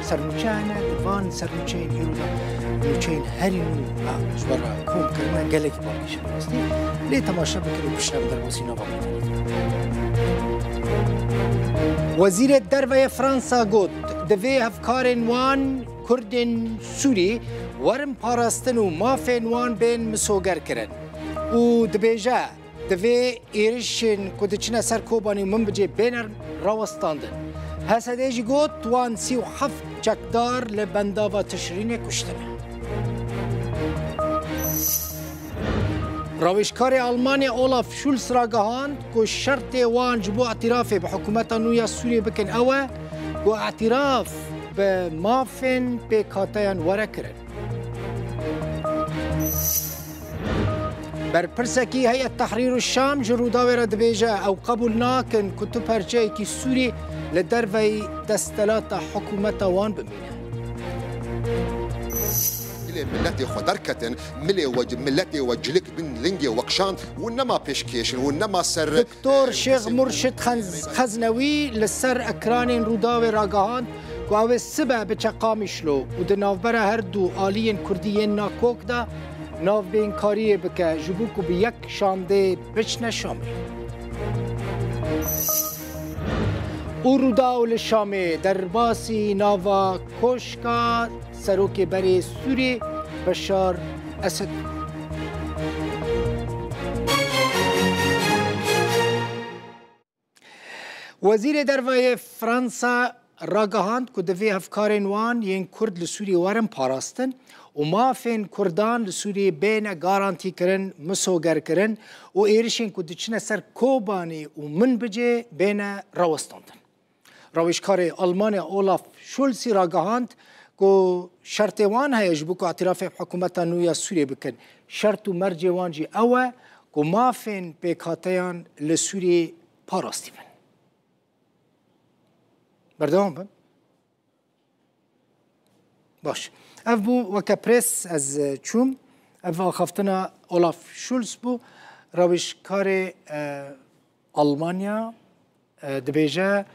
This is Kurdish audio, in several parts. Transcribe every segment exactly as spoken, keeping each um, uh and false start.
Sernûçe hene, di van sernûçeyên îro de nûçeyên herî nû a ji we re kom kirine gelekî balkêş e rastî. Lê temaşe bikin û piştre em derbasî nava Wezîrê Derve yê Fransa got, divê hevkarên wan Kurdên Sûrî werin parastin û mafên wan bên misogerkirin û dibêje, divê êrişên ku diçine ser Kobanî û Minbicê bêne rawestandin. H S D jî got, wan sî û heft çekdar li bendava Tişrînê kuştine. Rawêjkarê Almanya Olaf Scholz ragihand ku şertê wan ji bo îtirafê bi hikûmeta nû ya Sûriyê bikin ew e ku îtiraf bi mafên pêkhateyan were kirin. Berpirsekî Heyet Tehrîr û Şam ji Rûdawê re dibêje, ew qebûl nakin ku tu perçeyekî Sûrî li derveyî desthilata hikûmeta wan bimîne. Milê miletê xwe derketin, milê we, miletê we cilik bin lingê we kişand, hûn nema pêşkêşin, hûn nema ser, Doktor e, Şêx kesên Murşid Xenz-, Xeznewî li ser ekranên Rûdawê ragihand ku ew ê sibe biçe Qamişlo û di navbera her du aliyên Kurdî yên nakok de navbênkariyê bike, ji bo ku bi yek şandê biçine Şamê. Û Rûdaw li Şamê derbasî nava koşka Serokê berê Sûrî Beşar Esed. Wezîrê Derve yê Fransa ragihand ku divê hevkarên wan yên Kurd li Sûriyê werin parastin û mafên Kurdan li Sûriyê bêne garantîkirin, misogerkirin û êrişên ku diçine ser Kobanî û Minbicê bêne rawestandin. Rawêjkarê Almanya Olaf Scholzî ragihand ku şertê wan heye ji bo ku îtirafê bi hikûmeta nû ya Sûriyê bikin. Şert û mercê wan jî ew e ku mafên pêkhateyan li Sûriyê parastî bin. Berdewam bin. Baş. Ev bû weke prês ez, e, çûm. Ev axaftina Olaf Scholz bû. Rawêjkarê, e, Almanya, e, dibêje,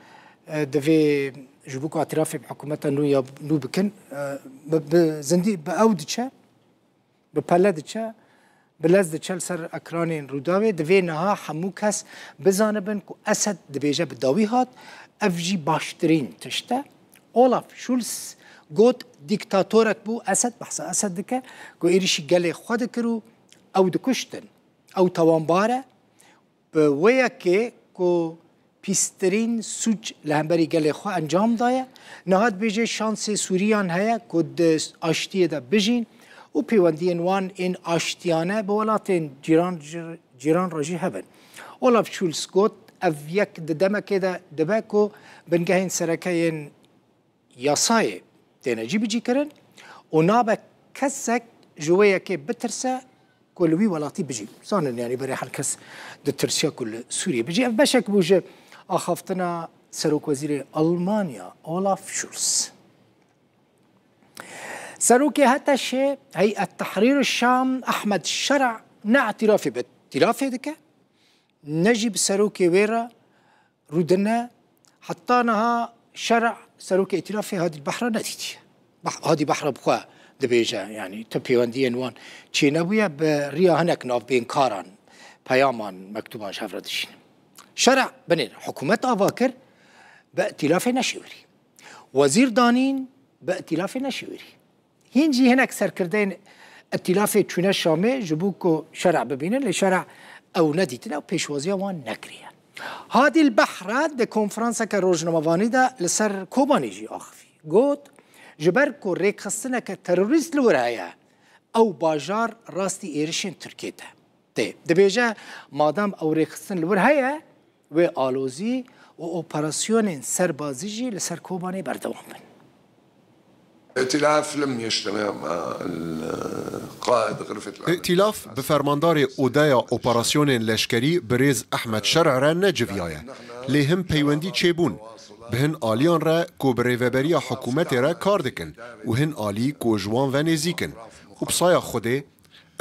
e, divê ji bo ku îtirafê bi hikûmeta nû ya nû bikin, e, bi, bi zindî bi ew diçe. Bi pele diçe, bi lez diçe li ser ekranên Rûdawê. Divê niha hemû kes bizanibin ku Esed dibêje bi dawî hat, ev jî baştirîn tişt e. Olaf Scholz got, dîktatorek bû, Esed, behsa Esed dike, ku êrişî gelê xwe dikir û ew dikuştin. Ew tawanbar e. Bi wê yekê ku pîstirîn sûc li hemberî gelê xwe encam daye, niha dibêje şansê Sûriyan heye ku di aştiyê de bijîn û pêwendiyên wan ên aştiyane bi welatên cîran, cîran re jî hebin. Olaf Scholz got, ev yek di demekê de dibe ku bingehên sereke yên yasayê têne cîbicîkirin û nabe kesek ji wê yekê bitirse ku li wî welatî bijî. Zanin, yanî berê her kes ditirsiya ku li Sûriyê bijî. Ev beşek bû ji axaftina Serokwezîrê Almanya Olaf Scholz. Serokê HTŞê, Heyet Tehrîr Şam, Ehmed Şer'a ne îtirafê bi îtilafê dike, ne jî bi serokê wê re rûdine. Heta niha Şer'a serokê îtilafê Hadî Behra nedîtiye. Bah-, Hadî Behra bi xwe dibêje, yanî tu pêwendiyên wan çênebûye, bi riya hinek navbênkaran, peyaman, mektuban ji hev re dişînin. Şer'a binêre hikûmet ava kir, bi îtilafê neşêwirî. Wezîr danîn, bi îtilafê neşêwirî. Hîn jî hinek serkirdeyên îtilafê çûne Şamê ji bo ku Şer'a bibînin, lê Şer'a ew nedîtine û pêşwaziya wan nekiriye. Hadî Behra di konferanseke rojnamevanî de li ser Kobanî jî axivî. Got, ji ber ku rêkxistineke terorîst li wir heye, ew bajar rastî êrişên Tirkiyê de tê. Dibêje, madem ew rêkxistin li wir heye, wê alozî û operasyonên serbazî jî li ser Kobanê berdewam bin. ائتلاف لم يجتمع مع القائد غرفة العمل. Îtilaf bi fermandarê odeya operasyonên leşkerî birêz Ehmed Şer'a re neciviyaye. Lê hin peywendî çêbûn. Bi hin aliyan re ku bi rêveberiya hikûmetê re kar dikin û hin alî ku ji wan ve nêzîk in. Û bi saya Xwedê,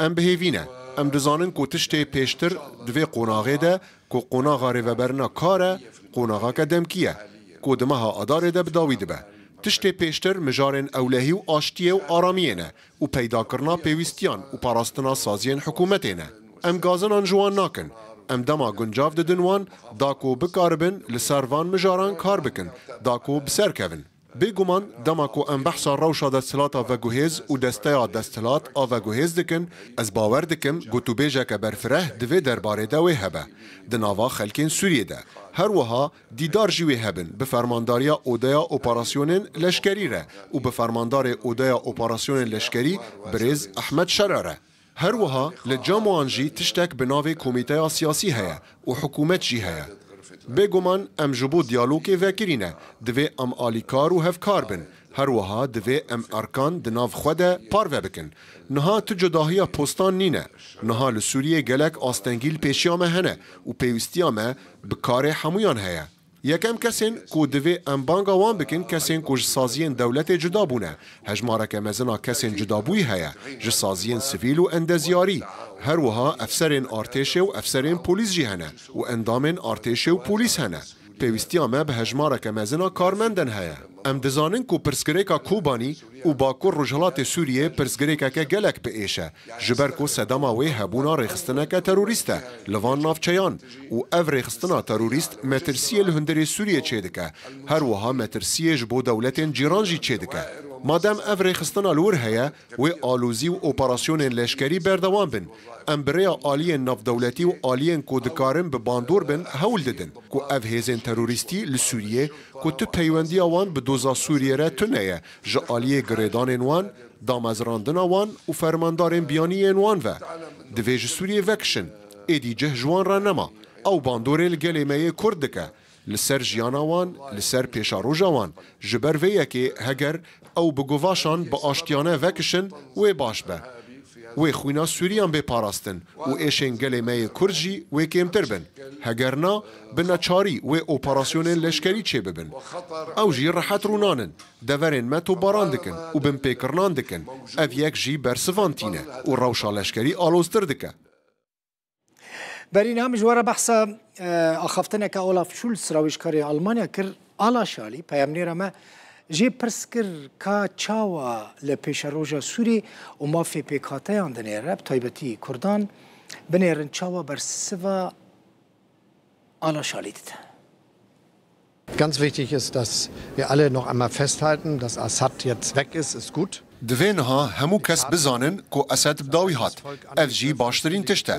em bi hêvî ne. Em dizanin ku tiştê pêştir di vê qonaxê de ku qonaxa rêveberina kar e, qonaxeke demkî ye, ku di meha Adarê de bi dawî dibe. Tiştê pêştir mijarên ewlehî û aştiyê û aramiyê ne û peydakirina pêwîstiyan û parastina saziyên hikûmetê ne. Em gazinan ji wan nakin. Em dema guncav didin wan, da ku bikaribin li ser van mijaran kar bikin, da ku bi ser kevin. Bêguman, dema ku em behsa rewşa desthilata veguhêz û desteya desthilat a veguhêz dikin, ez bawer dikim, gotûbêjeke berfireh di vê derbarê de wê hebe, di nava xelkên Sûriyê de. Her wiha dîdar jî wê hebin bi fermandariya Odeya Operasyonên Leşkerî re û bi fermandarê Odeya Operasyonên Leşkerî birêz Ehmed Şera re. Her wiha li cem wan jî tiştek bi navê Komîteya Siyasî heye û hikûmet jî heye. Bêguman em ji bo diyalogê vekirî ne, divê em alîkar û hevkar bin. Her wiha divê em erkan di nav xwe de parve bikin. Niha tu cudahiya postan nîne. Niha li Sûriyê gelek astengî li pêşiya me hene û pêwîstiya me bi karê hemûyan heye. Yekem kesên ku divê em banga wan bikin, kesên ku ji saziyên dewletê cuda bûne. Hejmareke mezin a kesên cudabûyî heye, ji saziyên sivîl û endezyarî. Her wiha efserên artêşê û efserên polîs jî hene û endamên artêşê û polîs hene. Pêwîstiya me bi hejmareke mezin a karmendên heye. Em dizanin ku pirsgirêka Kobanî û Bakur Rojhilatê Sûriyê pirsgirêkeke gelek bi êş e. Ji ber ku sedema wê hebûna rêxistineke terorîst e li van navçeyan û ev rêxistina terorîst metirsiyê li hundirê Sûriyê çêdike, her wiha metirsiyê ji bo dewletên cîran jî çêdike. Madem ev rêxistina li wir heye, wê alozî û operasyonên leşkerî berdewam bin. Em bi rêya aliyên navdewletî û aliyên ku dikarin bi bandor bin hewl didin ku ev hêzên terorîstî li Sûriyê ku tu peywendiya wan bi doza Sûriyê re tune ye, ji aliyê girêdanên wan, damezrandina wan û fermandarên biyanî yên wan ve. Divê ji Sûriyê vekişin. Êdî cih ji wan re nema. Ew bandorê li gelê me yê Kurd dike. Li ser jiyana wan, li ser pêşaroja wan. Ji ber vê yekê heger ew bi guvaşan bi aştiyane vekişin, wê baş be. Wê xwîna Sûriyan bê parastin û êşên gelê me yê Kurd jî wê kêmtir bin. Heger na, bi neçarî wê operasyonên leşkerî çêbibin. Ew jî rehet rûnanin. Deverên me topbaran dikin û binpêkirinan dikin. Ev yek jî bersivan tîne û rewşa leşkerî aloztir dike. Berîna min ji we re behsa, e, axaftineke Olaf Scholz, rawêjkarê Almanya kir. Ala Şalî, peyamnêra me, jê pirs kir ka çawa li pêşeroja Sûrî û mafê pêkhateyan dinêre, bi taybetî Kurdan, binêrin çawa bersiva Ala Şalî dide. Ganz wichtig ist, dass wir alle noch einmal festhalten, dass Assad jetzt weg ist, ist gut. Divê niha hemû kes bizanin ku Esed bi dawî hat. Ev jî baştirîn tişt e.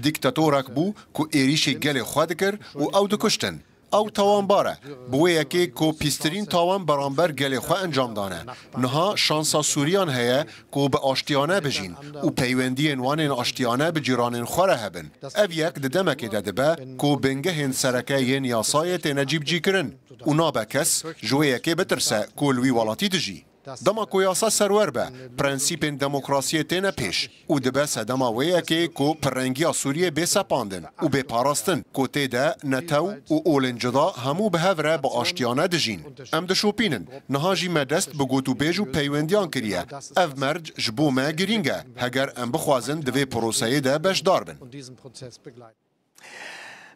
Dîktatorek bû ku êrîşî gelê xwe dikir û ew dikuştin. Ew tawanbar e. Bi wê yekê ku pîstirîn tawan beramber gelê xwe encam dane. Niha şansa Sûriyan heye ku bi aştiyane bijîn û peywendiyên wan ên aştiyane bi cîranên xwe re hebin. Ev yek di demekê de dibe ku bingehên sereke yên yasayê têne cîbicîkirin û nabe kes ji wê yekê bitirse ku li wî welatî dijî. Dema ku yasa serwer be, prensîpên demokrasiyê têne pêş û dibe sedema wê yekê ku pirrengiya Sûriyê bê sepandin û bê parastin, ku tê de netew û olên cuda hemû bi hev re bi aştiyane dijîn. Em dişopînin. Niha jî me dest bi gotûbêj û peywendiyan kiriye. Ev merc ji bo me girîng e. Heger em bixwazin di vê proseyê de beşdar bin.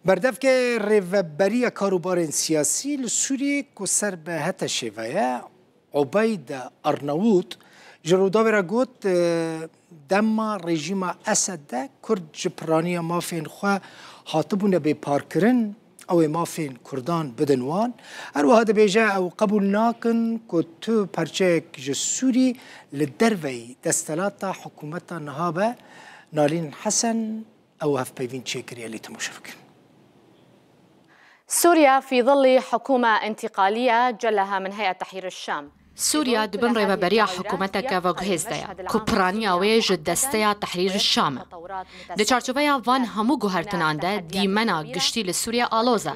Berdevkê Rêveberiya Karûbarên Siyasî li Sûriyê ku ser bi HTŞ'ê ve ye, Ubeyde Arnawût, ji Rûdawê re got, e, dema rejîma Esed de Kurd ji piraniya mafên xwe hatibûne bêparkirin, ew ê mafên Kurdan bidin wan. Her wiha dibêje, ew qebûl nakin ku tu parçeyek ji Sûrî li derveyî desthilata hikûmeta niha be. Nalîn Hesen ew hevpeyvîn çêkiriye, lê temaşe bikin. سوريا في ظل حكومة انتقالية جلها من هيئة تحرير الشام. Sûriya di bin rêveberiya hikûmeteke veguhêz de ye, ku piraniya wê ji Desteya Tehrîr Şam e. Di çarçoveya van hemû guhertinan de dîmena giştî li Sûriye aloz e.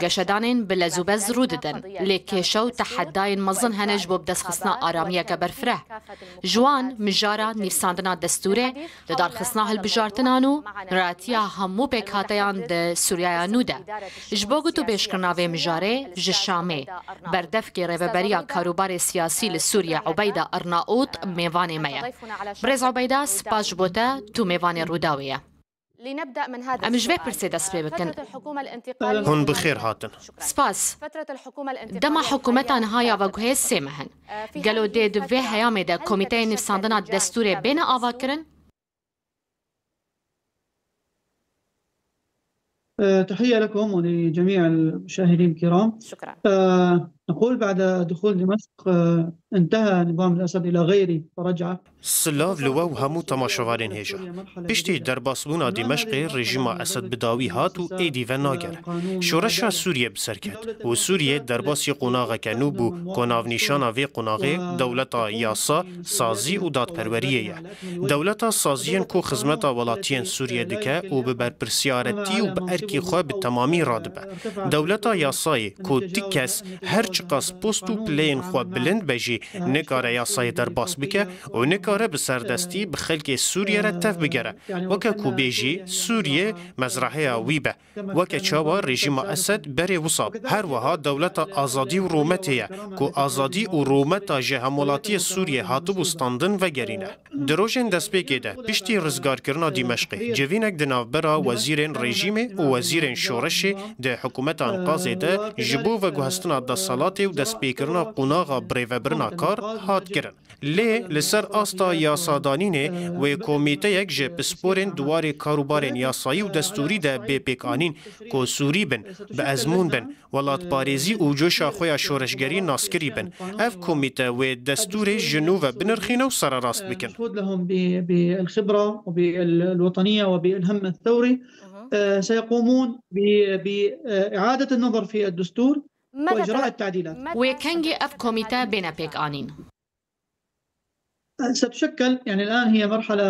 Geşedanên bi lez û bez rû didin, lê kêşe û tehedayên mezin hene ji bo bidestxistina aramiyeke berfireh. Ji wan mijara nivîsandina destûrê, lidarxistina hilbijartinan û miratiya hemû pêkhateyan di Sûriyaya nû de. Ji bo gotûbêjkirina vê mijarê ji Şamê, berdevkê Rêveberiya Karûbarê Siyasî li Sûriye Ubeyda Arnaût mêvanê me ye. Birêz Ubeyda, spas ji bo te, tu mêvanê Rûdawê ye. Em ji vê pirsê dest pê bikin. Hûn bi xêr hatin. Spas. Dema hikûmeta niha ya veguhêz sê meh in. Gelo dê di vê heyamê de komîteyên nivîsandina destûrê bêne avakirin? آه، تحية لكم ولجميع المشاهدين الكرام. شكرا. آه، نقول بعد دخول دمشق، آه، انتهى نظام الأسد إلى غيره فرجعة. Silav li we û hemû temaşevanên hêja. Piştî derbasbûna Dîmeşqê, rejîma Esed bi dawî hat û êdî ve nagere. Şoreşa Sûriyê bi ser ket û Sûriyê derbasî qonaxeke nû bû ku navnîşana vê qonaxê dewleta yasa, sazî û dadperweriyê ye. Dewleta saziyên ku xizmeta welatiyên Sûriyê dike û bi berpirsiyaretî û bi erkî xwe bi temamî radibe. Dewleta yasayê ku ti kes her çiqas post û pileyên xwe bilind be jî nikare yasayê derbas bike û nikare bi serdestî bi xelkê Sûriyê re tev bigere. Weke ku bêjî Sûriyê mezraheya wî be. Weke çawa rejîma Esed berê wisa be. Her wiha dewleta azadî û rûmetê ye ku azadî û rûmeta ji hemwelatiyê Sûriyê hatibû standin vegerîne. Di rojên destpêkê de, piştî rizgarkirina Dîmeşqê, civînek di navbera wezîrên rejîmê û wezîrên şoreşê di hikûmeta enqazê de ji bo veguhestina desthilatê û destpêkirina qonaxa birêvebirina kar hat kirin. Lê li ser asta yasadanînê wê komîteyek ji pisporên di warê karûbarên yasayî û destûrî de bê pêkanîn ku Sûrî bin, bi ezmûn bin, welatparêzî û coşa xwe ya şoreşgerî naskirî bin. Ev komîte wê destûrê ji nû ve binirxîne û sererast bikin. شهود لهم ب- بالخبرة وبالوطنية وبالهم الثوري. آه، سيقومون ب- بإعادة النظر في الدستور وإجراء التعديلات. Wê kengî ev komîte bêne pêkanîn? ستشكل، يعني الآن هي مرحلة،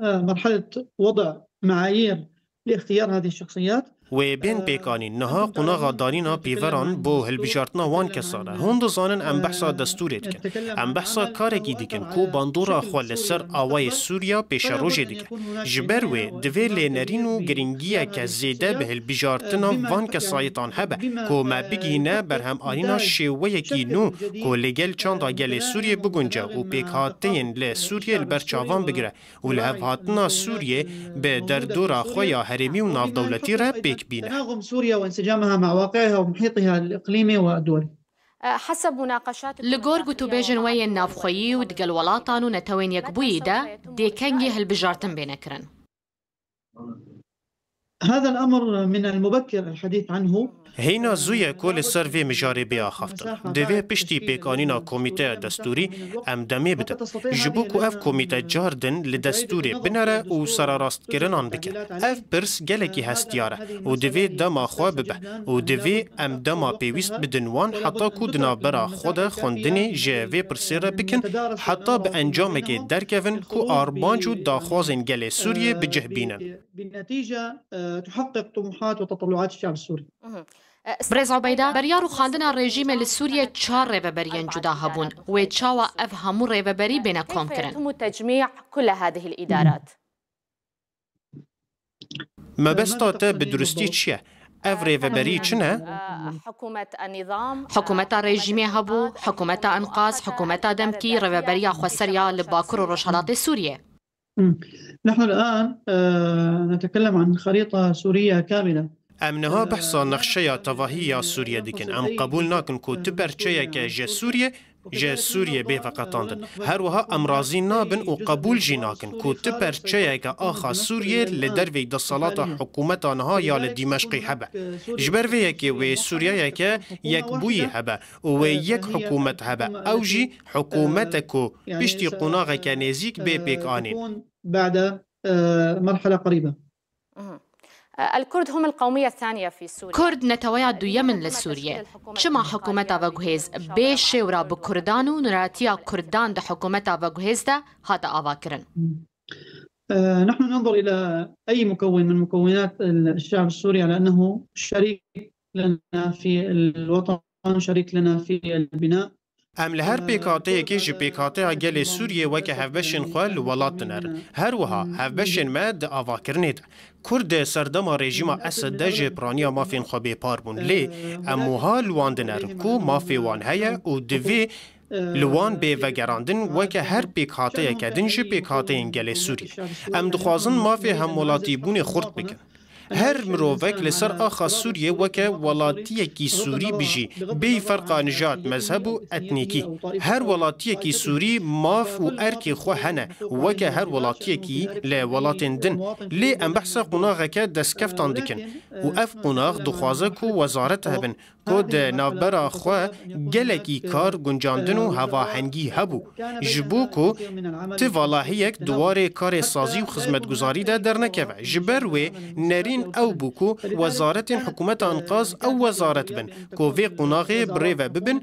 آه، مرحلة وضع معايير لاختيار هذه الشخصيات. Wê bên pêkanîn. Niha qonaxa danîna pîveran bo hilbijartina wan kesan e. Hûn dizanin em behsa destûrê dikin. Em behsa karekî dikin ku bandora xwe li ser awayê Sûriya pêşerojê dike. Ji ber wê divê lênerîn û giringiyeke zêde bi hilbijartina van kesayetan hebe ku me bigihîne berhemanîna şêweyekî nû ku li gel çanda gelê Sûriyê bigunce û pêkhateyên li Sûriyê li ber çavan bigire û lihevhatina Sûriyê bi derdora xwe ya herêmî û navdewletî re pêk bîne. تناغم سوريا وانسجامها مع واقعها ومحيطها الإقليمي والدولي. Li gor gotûbêjên we yên navxweyî û digel welatan û netewên yekbûyî de dê kengî hilbijartin bêne kirin? هذا الأمر من المبكر الحديث عنه. Hêna zû ye ku li ser vê mijarê bê axaftin. Divê piştî pêkanîna komîteya destûrî em demê bidin. Ji bo ku ev komîte cardin li destûrê binere û sererastkirinan bike. Ev pirs gelekî hestiyar e û divê dema xwe bibe û divê em dema pêwîst bidin wan heta ku di navbera xwe de xwendinê ji vê pirsê re bikin, heta bi encamekê derkevin ku armanc û daxwazên gelê Sûriyê bi cih bînin. بنتيجة، آه، تحقق طموحات وتطلعات الشعب السوري. Birêz Ubeyda, berya rûxandina rejîmê li Sûriyê çar rêveberiyên cuda hebûn. Wê çawa ev hemû rêveberî bêne komkirin? يتم تجميع كل هذه الإدارات؟ Mebesta te bi durustî çi ye? Ev rêveberî çi ne? حكومة النظام Hikûmeta rejîmê hebû, hikûmeta enqaz, hikûmeta demkî, rêveberiya xweser ya li Bakur û Rojhelatê Sûriyê. نحن الآن، آه، نتكلم عن خريطة سورية كاملة. Em niha behsa nexşeya tevahî ya Sûriyê dikin. Em qebûl nakin ku tu perçeyeke ji Sûriyê ji Sûriyê bê veqetandin. Her wiha em razî nabin û qebûl jî nakin ku tu perçeyeke axa Sûriyê li derveyî desthilata hikûmeta niha ya li Dîmeşqê hebe. Ji ber vê yekê wê Sûriyeyeke yekbûyî hebe û wê yek hikûmet hebe. Ew jî hikûmetek ku piştî qonaxeke nêzîk bê pêkanîn. يكون بعد، آه، مرحلة قريبة. الكرد هم القومية الثانية في سوريا. Kurd neteweya duyem in li Sûriyê. Çima hikûmeta veguhêz bê şêwra bi Kurdan û niratiya Kurdan di hikûmeta veguhêz de hate avakirin? آه، نحن ننظر إلى أي مكون من مكونات الشعب السوري على أنه شريك لنا في الوطن، شريك لنا في البناء. Em li her pêkhateyekê ji pêkhateya gelê Sûriyê weke hevbeşên xwe li welat dinerin. Her wiha hevbeşên me di avakirinê de. Kurd di serdema rejîma Esed de ji piraniya mafên xwe bêpar bûn. Lê em wiha li wan dinerin ku mafê wan heye û divê Li wan bê vegerandin weke her pêkhateyeke din ji pêkhateyên gelê Sûriyê. Em dixwazin mafê hemwelatîbûnê xurt bikin. Her mirovek li ser axa Sûriyê weke welatiyekî Sûrî bijî, bêyî ferqa nijad, mezheb û etnîkî. Her welatiyekî Sûrî maf û erkê xwe hene, weke her welatiyekî li welatên din. Lê em behsa qonaxeke destkeftan dikin û ev qonax dixwaze ku wezaret hebin, ku di navbera xwe gelekî kar, guncandin û hevahengî hebû. Ji bo ku ti valahiyek di warê karê sazî û xizmetguzarî de dernekeve. Ji ber wê nerîn ew bû ku wezaretên hikûmeta înqaz ew wezaret bin ku vê qonaxê bi rê ve bibin,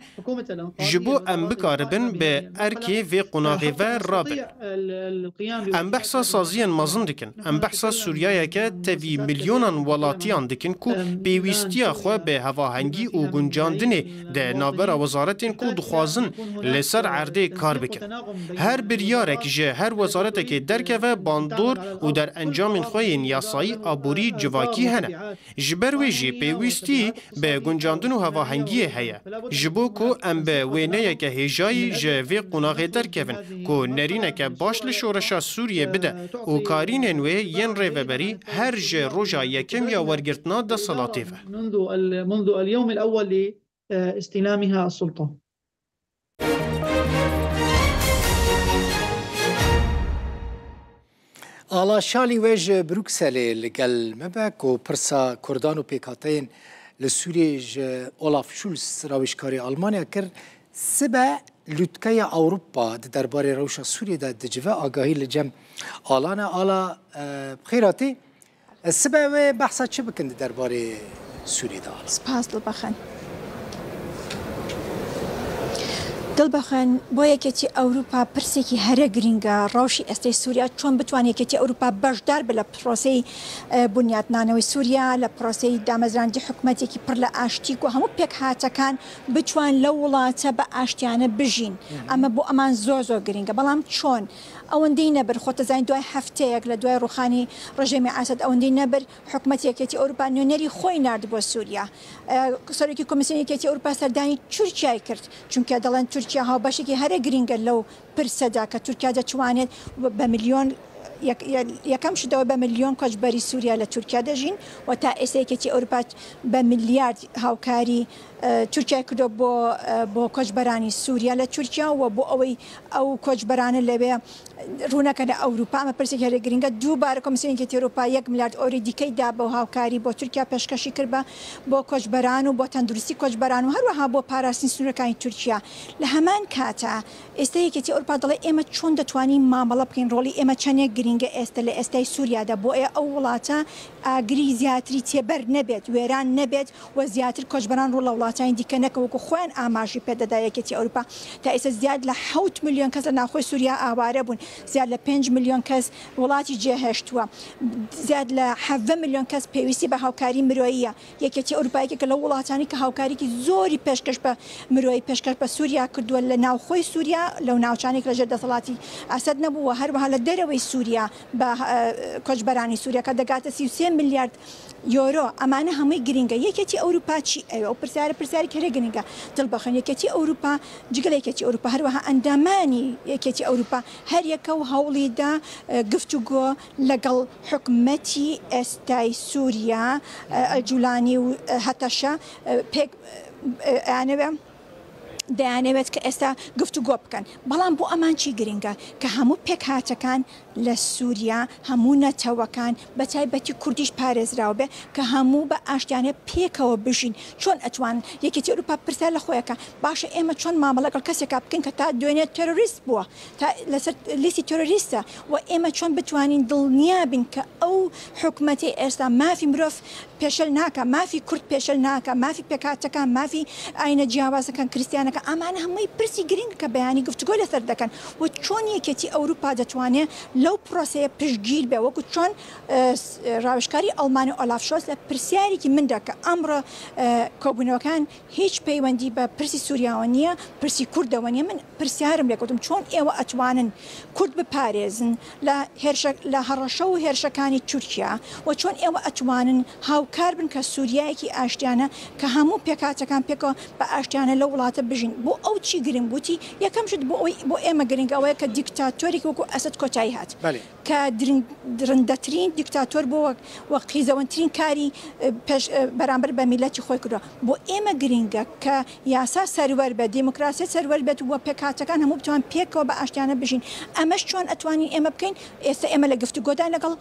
ji bo em bikaribin bi erkê vê qonaxê ve rabin. Em behsa saziyên mezin dikin. Em behsa Sûriyayeke tevî milyonan welatiyan dikin ku pêwîstiya xwe bi hevahengî û guncandinê di navbera wezaretên ku dixwazin li ser erdê kar bikin. Her biryarek ji her wezaretekê derkeve bandor û derencamên xwe yên yasayî, aborî, civakî hene. Ji ber wê jî pêwîstî bi guncandin û hevahengiyê heye. Ji bo ku em bi wêneyeke hêjayî ji vê qonaxê derkevin, ku nerîneke baş li şoreşa Sûriyê bide û karînên wê yên rêveberî her ji roja yekem ya wergirtina deselatê ve. منذ ال-، منذ اليوم الأول لاستلامها السلطة. Ala Şalî, we ji Brukselê li gel me be ku pirsa Kurdan û pêkhateyên li Sûriyê ji Olaf Scholz, rawêjkarê Almanya kir. Sibe lûtkeya Ewropa di derbarê rewşa Sûriyê de dicive, agahî li cem Alana. Ala, e, bi xêr hatî. Sibe wê behsa çi bikin di derbarê Sûriyê de? Spas, Dilbexin. Dilbexin، بۆ یەکێتی ئەوروپا پرسێکی هەرە گرینگە، ڕەوشی ئێستەی سووریا، چۆن بتوان یەکێتی ئەوروپا بەشدار بێ لە پرۆسەی، ئە، بنیاتنانەوەی سووریا، لە پرۆسەی دامەزراندی حکومەتێکی پڕ لە ئاشتی و هەموو پێکهاتەکان بتوان لەو وڵاتە بە ئاشتیانە بژین. ئەمە بۆ ئەمان زۆر زۆر گرینگە. بەڵام چۆن؟ ئەوەندەی نەبر، خۆ تەزانین دوای هەفتەیەک لە دوای ڕوخانی ڕژێمی ئاسەد، ئەوەندەی نەبر حکومەتی یەکێتی ئەوروپا نوێنەری خۆی نارد بۆ سووریا. ئە، سەرۆکی کۆمیسیۆنی یەکێتی ئەوروپا سەردانی تورکیای کرد، چونکە دەڵێن تورکیا هاوبەشێکی هەرە گرینگە لەو پرسەدا کە تورکیا دەتوانێت بە ملیۆن، یەک-، یە-، یەکەم شتەوە بە ملیۆن کۆچبەری سووریا لە تورکیا دەژین و تا ئێستا یەکێتی ئەوروپا بە ملیارد هاوکاری، ئە، تورکیای کردو بۆ، ئە، بۆ کۆچبەرانی سووریا لە تورکیا و بۆ ئەوەی ئەو کۆچبەرانە لەوێ ڕوونەکە لە ئەوروپا. ئەمە پرسێکی هەرە گرنگە. دووبارە کۆمیسیۆنێکی ئەوروپا یەک ملیارد ئەوری دیکەی دا بۆ هاوکاری بۆ تورکیا پێشکەشی کرد بە، بۆ کۆچبەران و بۆ تەندروستی کۆچبەران و هەروەها بۆ پاراستنی سنوورەکانی تورکیا. لە هەمان کاتا ئێستا یەکێتی ئەوروپا دەڵێ ئێمە چۆن دەتوانین مامەڵە بکەین، ڕۆڵی ئێمە چەندێک گرینگە ئێستا لە ئێستای سووریادا، بۆیە ئەو وڵاتە ئاگری زیاتری تێبەر نەبێت، وێران نەبێت و زیاتر کۆچبەران ڕوو لە وڵاتانی دیکە نەکەن، وەکو خۆیان ئاماژی پێدەدا یەکێتی ئەوروپا. تا ئێستا زیاد لە حەوت ملیۆن کەس لە ناوخۆی سووریا ئاوارە بوون، زیاد لە پێنج ملیۆن کەس وڵاتی جێهێشتووە، زیاد لە حەڤدە ملیۆن کەس پێویستی بە هاوکاری مرۆییە. یەکێتی ئەوروپا یەکێکە لەو وڵاتانی کە هاوکاریکی زۆری پێشکەش بە مرۆیی پێشکەش بە سووریا کردووە لە ناوخۆی سووریا، لەو ناوچانێک لە ژێر دەسەڵاتی ئەسەد نەبوو و هەروەها لە دەرەوەی سووریا بە، ئە، کۆچبەرانی سووریا کە دەگاتە سی و سێ ملیارد یۆرۆ. ئەمانە هەمووی گرینگە. یەکێتی ئەوروپا چی ئەوێ؟ ئەو پرسیارە پرسیارێکی هەرە گرینگە. دڵبەخن، یەکێتی ئەوروپا، جگە لە یەکێتی ئەوروپا، هەروەها ئەندامانی یەکێتی ئەوروپا هەر یەکە و هەوڵی دا، ئە، گفتوگۆ لەگەڵ حکومەتی ئێستای سووریا، ئە، ئەلجولانی و، ئە، هەتەشە، ئە، پێک، ئە، ئەیانەوێ دەیانەوێت کە ئێستا گفتوگۆ بکەن. بەڵام بۆ ئەمان چی گرنگە؟ کە هەموو پێکهاتەکان لە سووریا، هەموو نەتەوەکان، بە تایبەتی کوردیش پارێزراو بێ، کە هەموو بە ئاشتیانە پێکەوە بژین. چۆن ئەتوان یەکێتی ئەوروپا پرسیار لە خۆیەکە، باشە ئێمە چۆن مامەڵە لەگەڵ کەسێکا بکەین کە تا دوێنێ تێرۆریست بووە، تا لەسەر لیستی تێرۆریستە، و ئێمە چۆن بتوانین دڵنیا بین کە ئەو حکومەتی ئێستا مافی مرۆڤ پێشل ناکە، مافی کورد پێشل ناکە، مافی پێکاتەکان، مافی ئاینە جیاوازەکان، کریستیانەکە، ئەمانە هەمووی پرسی گرنگ کە بەیانی گفتوگۆ لەسەر دەکەن. و چۆن یەکێتی ئەوروپا دەتوانێت لەو پرۆسەیە پشتگیر بێ، وەکو چۆن، ئە، س-، ڕاوشکاری ئەڵمانی ئۆلاف شۆلز لە پرسیارێکی من دا کە ئەمڕۆ، ئە، کۆبوونەوەکان هیچ پەیوەندی بە پرسی سووریاوە نییە، پرسی کوردەوە نییە. من پرسیارم لێ کردم، چۆن ئێوە ئەتوانن کورد بپارێزن لە هێرشە-، لە هەڕەشە و هێرشەکانی تورکیا، و چۆن ئێوە ئەتوانن هاوکار بن کە سووریایەکی ئاشتیانە کە هەموو پێکاتەکان پێکەوە بە ئاشتیانە لەو وڵاتە بژین؟ بۆ ئەو چی گرنگ بووتی؟ یەکەم شت بۆ ئەوەی، بۆ ئێمە گرنگ ئەوەیە کە دیکتاتۆرێک وەکو ئەسەد کۆتایی هات. بەڵێ. کە درنگ-، درندەترین دیکتاتۆر بوو و، و قیزەوەنترین کاری، ئە، پێش، ئە، بەرامبەر بە میلەتی خۆی کردووە. بۆ ئێمە گرنگە کە یاسا سەروەر بێت، دیموکراسی سەروەر بێت و پێکهاتەکان هەموو بتوان پێکەوە بە ئاشتیانە بژین. ئەمەش چۆن ئەتوانین ئێمە بکەین؟ ئێستا ئێمە لە گفتوگۆدان لەگەڵ،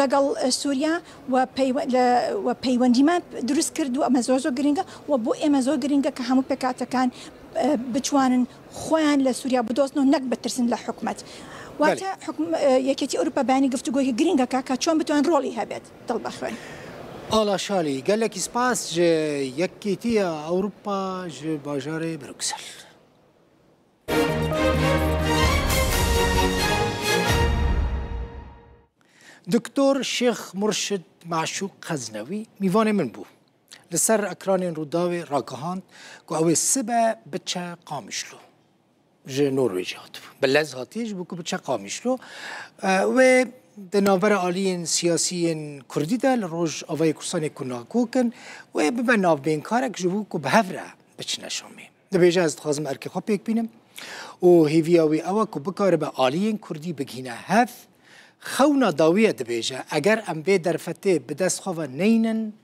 لەگەڵ، ئە، سووریا و پەیوە-، لە، و پەیوەندیمان دروست کردووە. ئەمە زۆر زۆر گرنگە و بۆ ئێمە زۆر گرنگە کە هەموو پێکهاتەکان، ئە، بتوانن خۆیان لە سووریا بدۆزنەوە، نەک بترسن لە حکومەت. واتە بەڵێ. حکوم-، ئە، یەکێتی ئەوروپا بەیانی گفتوگۆی گرنگەکە کە چۆن بتوان ڕۆڵی هەبێت. دڵ بەخوێن. ئاڵا شالی، gelekî spas ji Yekîtiya Ewropa ji bajarê Bruksel. Doktor Şêx Murşid Maşûq Xeznewî mîvanê min bû. Li ser ekranên Rûdawê ragihand ku ew ê sibe biçe Qamişlo. Ji Norwêcê hatibû. Bi lez hatiye ji bo ku biçe Qamişlo. E, wê di navbera aliyên siyasî yên Kurdî de li Rojavayê Kurdistanê ku nakok in, wê bibe navbênkarek ji bo ku bi hev re biçine Şamê. Dibêje, ez dixwazim erkê xwe pêk bînim û hêviya wî ew e ku bikaribe aliyên Kurdî bigihîne hev. Xewna dawî ye, dibêje, eger em vê derfetê bi dest xwe ve neynin,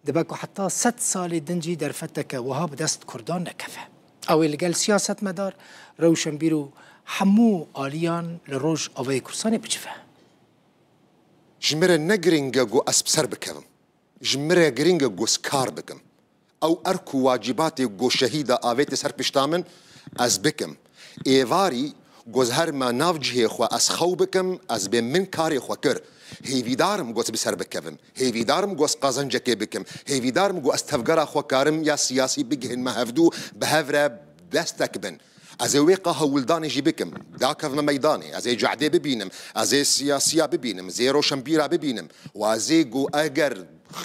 dibe ku heta sed salê din jî derfeteke wiha bi dest Kurdan nekeve. Ew ê li gel siyasetmedar, rewşenbîr û hemû aliyan li Rojavayê Kurdistanê bicive. Ji min re ne giring e ku ez bi ser bikevim. Ji min re giring e ku ez kar bikim. Ew erk û wacîbatê ku şehîda avêtê ser pişta min, ez bikim. Êvarî ku ez herime nav cihê xwe, ez xew bikim, ez bê min karê xwe kir. Hêvîdar im ku ez bi ser bikevim. Hêvîdar im ku ez qazencekê bikim. Hêvîdar im ku ez tevgera xwe karim ya siyasî bigihin me hevdû, bi hev re destek bin. Ez ê wê qa hewldanê jî bikim. Dakevme meydanê. Ez ê cadê bibînim. Ez ê siyasiya bibînim. Ez ê roşenbîra bibînim. Û ez ê ku eger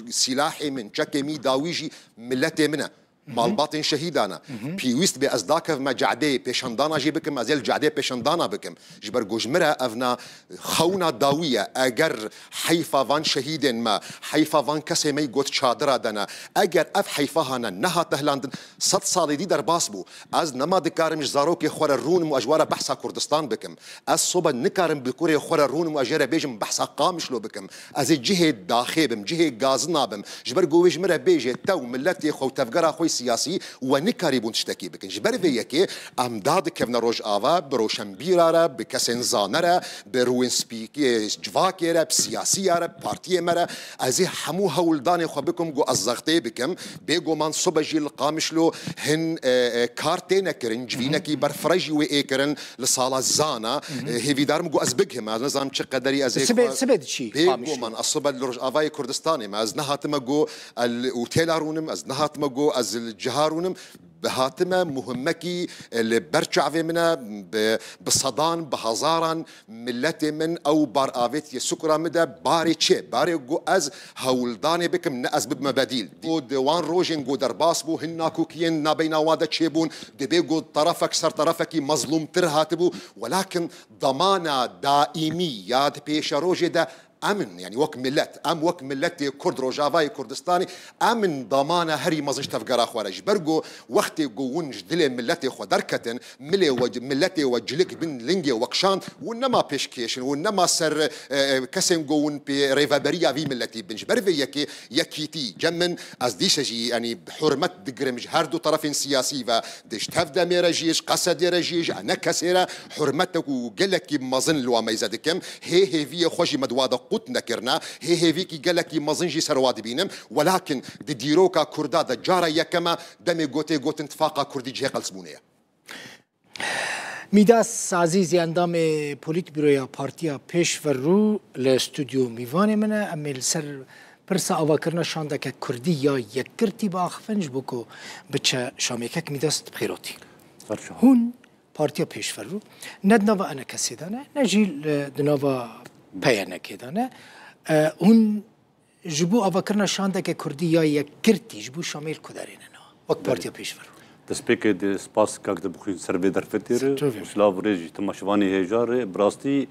silahê min, çekê min dawî jî miletê min e. Malbatên şehîdan e. Pêwîst bê ez dakevme cadê pêşandana jî bikim, ez ê li cadê pêşandana bikim. Ji ber ku ji min re evna xewna dawî ye. Eger heyfa van şehîdên me, heyfa van kesê me got çadira de ne, eger ev heyfa hane nehate hilandin, sed salê dî derbas bû. Ez nema dikarim ji zarokê xwe re rûnim û ez ji we re behsa Kurdistan bikim. Ez sobe nikarim bi kurê xwe re rûnim û ez jê re bêjim behsa Qamişlo bikim. Ez ê cihê daxê bim, cihê gazina bim. Ji ber ku wê ji min re bêje te û miletê xwe û tevgera xwe yê siyasî we nikarîbûn tiştekî bikin. Ji ber vê yekê em dadikevne Rojava, bi roşenbîra re, bi kesên zane re, bi rûyên spîkê, civakê re, bi siyasiya re, bi partiyê me re. Ez ê hemû hewldanê xwe bikim ku ez zextê bikim. Bêguman sobe jî li Qamişlo hin, e, e, kar têne kirin, civînekî berfireh jî wê ê kirin li sala zana. E, hêvîdar im ku ez bigihim, ez nizanim çi qederî ez ê Sibê, xwe sibê diçî Qamişlo? Bêguman ez sibe li Rojavayê Kurdistanê me. Ez nehatime ku el ûtêla rûnim, ez nehatime ku ez li ciha rûnim. Bi hatime muhimmekî, e, li ber çavê min e, bi, bi sedan, bi hezaran miletê min ew bar avêtiye sukura min de, barê çi? Barê ku ez hewldanê bikim, ne ez bibime bedîl. Ku di wan rojên ku derbas bû, hin nakokiyên nabeyna wan de çêbûn, dibê ku terefek ser terefekî mezlûmtir hatibû, welakin damana daîmî ya di pêşerojê de em in, yanî wek milet, em wek miletê Kurd Rojavayê Kurdistanê, em in damana herî mezin ji tevgera xwe re. Ji ber ku wextê ku hûn ji dilê miletê xwe derketin, milê we, miletê we cilik bin lingê we kişand, hûn nema pêşkêş in, hûn nema ser, e, e, kesên ku hûn pê rêveberiya vî miletî bin. Ji ber vê yekê yekîtî cem min, ez dîse jî, yanî, hurmet digirim ji her du terefên siyasî ve, di ji Tevdemê re jî, ji Qesedê re jî, ji Enekesê re hurmetek û gelekî mezin li wa meyze dikim. Hê hêviyê xwe jî me di wa de qut nekirine. Hê hêviyekî gelekî mezin jî ser wa dibînim. Welakin di dîroka Kurda de cara yekem e demê gotê gotin tifaqa Kurdî cihê qelsbûnê ye. Mîdas Ezîzî, endamê Polîtbîroya Partiya Pêşverû li stûdyo mîvanê min e. Em ê li ser pirsa avakirina şandeke Kurdî ya yekgirtî biaxivin ji bo ku biçe Şamê. Kek Mîdas, bi xêr hatî. Hûn Partiya Pêşverû ne di nava Enekesê de ne, ne jî li, di nava P Y N K'ê de ne. E, hûn ji bo avakirina şandeke Kurdî ya yekgirtî ji bo Şamê li ku derê ne niha, wek Belê. Partiya Pêşverû? Destpêkê de spas kak de bixwîn ser vê derfetê re. Ser çavê. Û silav û rêz ji temaşevanê hêja re. Bi rastî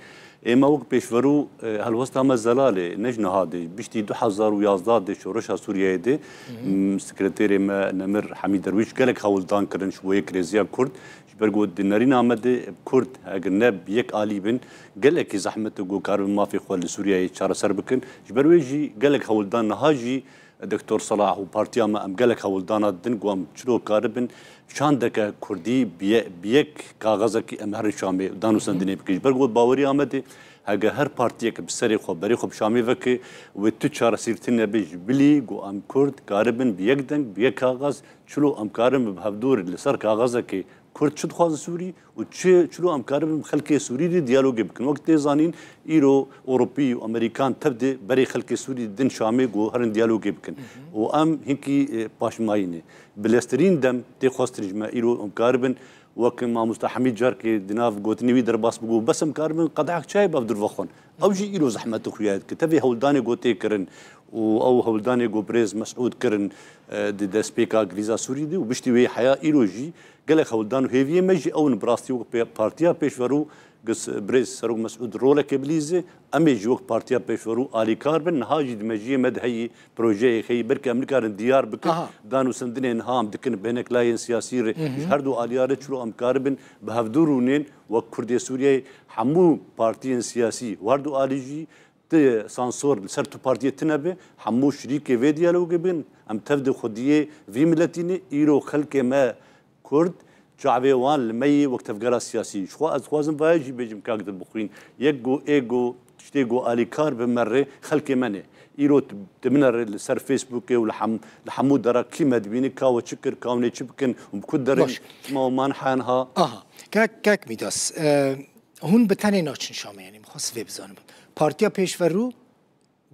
êma wek pêşverû, e, helwesta me zelal e, ne ji niha de. Piştî du hezar û yazdeh de şoreşa Sûriyeyê de, m, sekreterê me Nemir Hemî Derwîş gelek hewldan kirin ji bo yek rêziya Kurd. Ji ber ku di nerîna me de Kurd eger ne bi yek alî bin, gelekî zehmet e ku karibin mafê xwe li Sûriyeyê çareser bikin. Ji ber wê jî gelek hewldan niha jî Doktor Salah û partiya me em gelek hewldana didin ku em çilo karibin şandeke kurdî bi ye-, bi yek kaxezekî em herin Şamê danûsendinê bikin. Ji ber ku baweriya me de hege her partiyek bi serê xwe, berê xwe bi Şamê veke, wê tu çaresîrtin nebe ji bilî ku em kurd karibin bi yek deng, bi yek kaxez çilo em karin bi hevdûr li ser kaxezekê Kurd çi dixwazin Sûrî û çi, çilo em karibin bi xelkê Sûrî re diyalogê bikin. Wek tê zanîn, îro Ewropî û Amerîkan tev de berê xelkê Sûrî didin Şamê ku herin diyalogê bikin. Û em hinkî, e, paşmayî ne. Bi leztirîn dem tê xwestin ji me îro em karibin, wek mamosta Hemîd carkê di nav gotinê wî derbas bû, bes em karibin qedehek çayê bi hevdûr vexwin. Ew jî îro zehmetê xuya dike. Tevî hewldanê ku tê kirin û ew hewldanê ku birêz Mesûd kirin, e, di destpêka krîza Sûrî de û piştî wê heya îro jî gelek hewldan û hêviyê me jî ew in. Bi rastî wek pê-, partiya pêşverû gis birêz Serok Mesûd roleke bilîze, em ê jî wek partiya pêşverû alîkar bin. Niha jî di mejiyê me de heyî projeyê heyî, belkî em nikarin diyar bikin. Aha. Danûsendinê niha em dikin bi hinek layên siyasî re, ji her du aliya re çilo em karibin bi hevdû rûnên wek Kurdê Sûriyeyê hemû partiyên siyasî û her du alî jî ti sansor li ser tu partiyê tine be, hemû şirîkê vê diyalogê bin, em tev di xwediyê vî miletî ne, îro xelkê me Kurd, çavê wan li me yê wek tevgera siyasî. Ji xwe ez dixwazim vayê jî bêjim kak Dilbixwîn. Yek go ê go tiştê go alîkar bi me rê xelkê me ne. Îro tu, tu bine rê li ser Facebookê û li hem-, li hemû dera kî me dibîne, ka we çi kir, ka hûn ê çi bikin û bi ku derin, Baş. Çima we man hen ha. Aha. Kak, kak Mîdas, e, hûn bi tenê naçin Şamê, yanî min xwest vê bizanim. Partiya pêşverû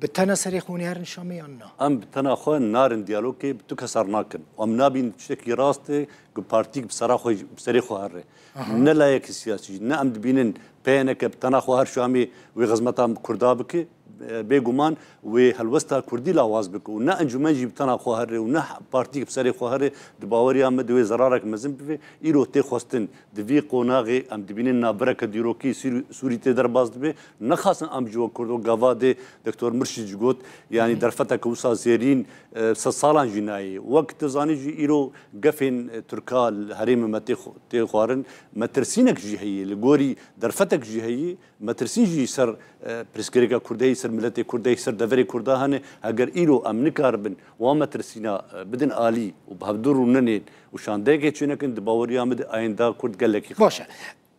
bi tena serê xwe hûn ê herin Şamê yan na? Em bi tena xwe narin diyalogê, bi tu kes her nakin. Û em nabînin tiştekî rast e ku partîk bi sera xwe, bi serê xwe here. Ne layekî siyasî jî, ne em dibînin P N K bi tena xwe her Şamê wê xizmeta Kurda bike. E, bêguman wê helwesta Kurdî lawaz bike û ne encûmen jî bi tena xwe here û ne partîk bi serê xwe here, di baweriya me de wê zerarek mezin bibe. Îro tê xwestin di vî qonaxê em dibînin navbereke dîrokî Sûrî, Sûrî tê derbas dibe. Nexasin em ji we Kurdo gava dê Doktor Mirşid jî got, yanî derfeteke wisa zêrîn, e, sed salan jî nayê. Wek tu zanî jî îro gefên, e, Tirka li herêmê me tê xw-, tê xwarin. Metirsînek jî heye, li gorî derfetek jî heye. Metirsîn jî ser, e, pirsgirêka Kurd heye, ser miletê Kurd heye, ser deverê Kurda hene. Heger îro em nikaribin wan metirsîna, e, bidin alî û bi hevdû rûnenên û şandeyekê çênekin, di baweriya min de ayenda Kurd gelekî xweş e.